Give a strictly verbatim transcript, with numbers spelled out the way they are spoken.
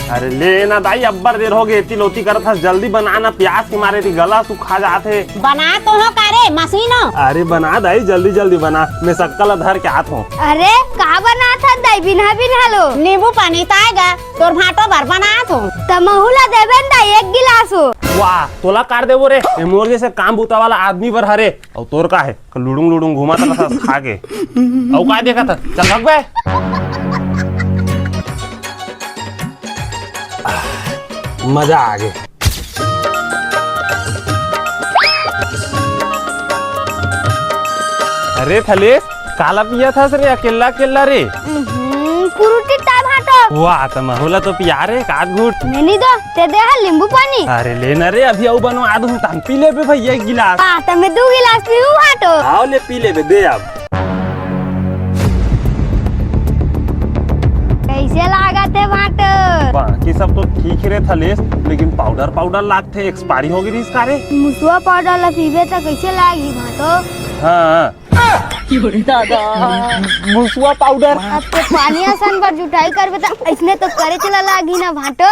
अरे ले ना दाई, अब्बर देर होगे, एती लोती करत हस, जल्दी बना ना, प्यास के मारे ती गला सुखा जात हे। बना तो हो का रे मशीनो? अरे बना दाई, जल्दी जल्दी बना, मैं सक्कल ला धर के आत हों। अरे का बनात हस दाई, बिन्हा बिन्हा लो? नींबू पानी ताय गा, तोर भांटो बर बनात हों। त महू ला देबे न दाई एक गिलास हो। वाह, तोला काट देबो रे, ए मोर जैसे काम बूता वाला आदमी बर हरे। अउ तोर का हे, लुड़ुंग लुड़ुंग घूमत रहत हस खा के। अउ का देखत हस? चल भग बे। मजा आ गे। अरे थलेस, काला पियत हस रे अकेल्ला अकेल्ला रे? उहुं, पुरुटी ताय भांटो। वाह, त महू ला तो पिया रे, एक आध घूंट। नइ दो, ते दे हा नींबू पानी। अरे ले ना रे, अभी अउ बनवा दूं, तहन पी लेबे भैया एक गिलास। हाँ, त मैं दू गिलास पीहूं भांटो। हाँ ले, पी लेबे, दे अब। कइसे लागत हे भांटो? बाकी सब तो ठीक ही रे थलेस, लेकिन पाउडर पाउडर लागथे, एक्सपायरी होगे रिहिस का रे? मुसवा पाउडर ला पीबे त कइसे लागही भांटो? हाँ, मुसवा पाउडर। अब तो पानी असन बर जुटाई करबे त अइसने तो करे चला लागही ना भांटो।